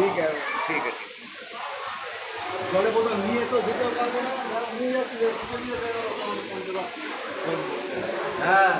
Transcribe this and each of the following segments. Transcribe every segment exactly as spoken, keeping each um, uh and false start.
ठीक है, ठीक है, ठीक है। জলে বোতল নিয়ে তো যেতে পারবো না, নিয়ে যাচ্ছি, নিয়ে যাচ্ছি, হ্যাঁ।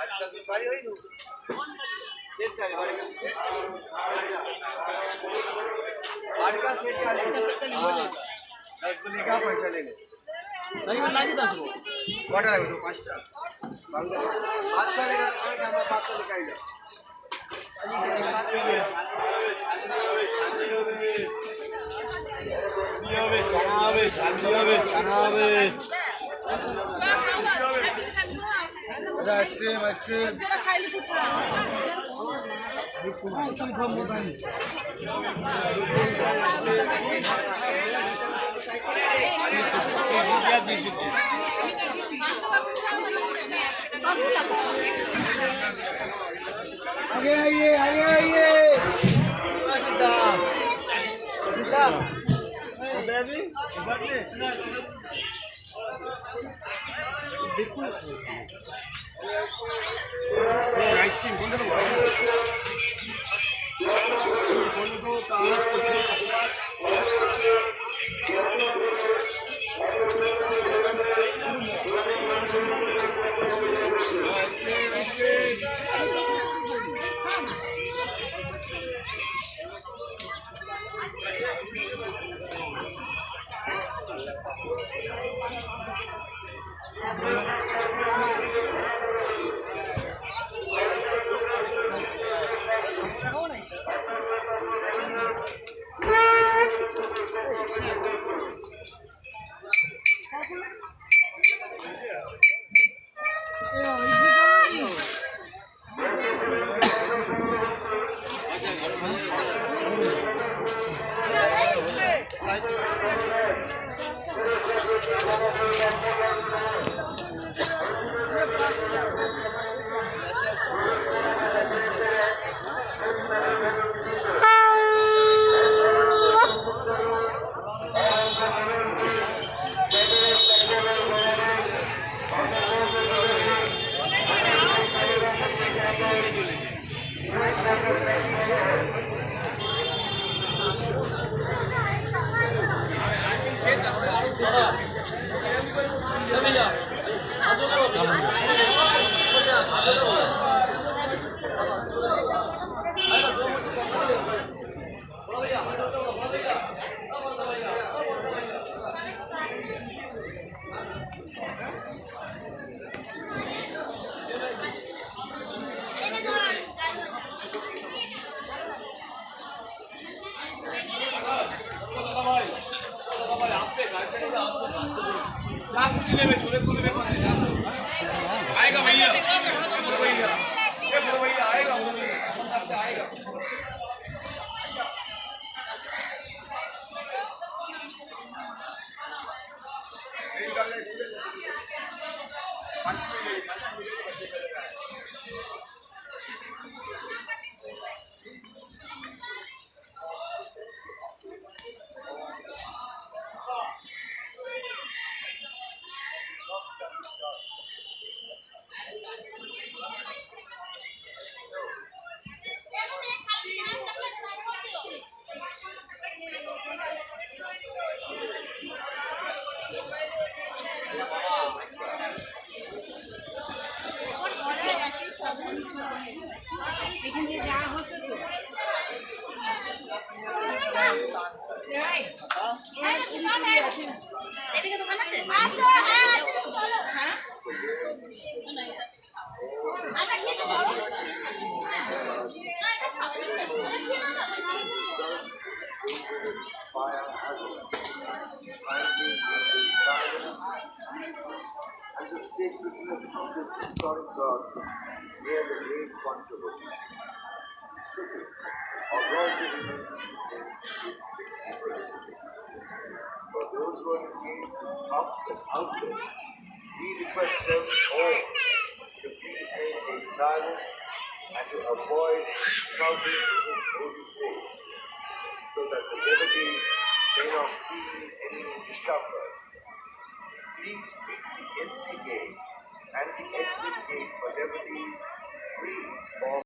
सेट का है, बाड़का सेट का है। हाँ, दस को लेकर पैसा ले ले। नहीं, मैं लागी दस को। कटा है तो पाँच टा। बात करेगा तो कौन सा हमारा बात को निकाल दे। Ice cream, ice cream. आगे आइए, आगे आइए। Fire hazard. Kindly remain silent and the sacredness of this historic garden near the great controversy. Our royalty remains in. For those who are engaged in pubs and outlets, we request them all to please maintain silence and to avoid shouting in holy place, so that the devotees may not feel any discomfort. Please keep the entry gate and the exit gate for devotees free for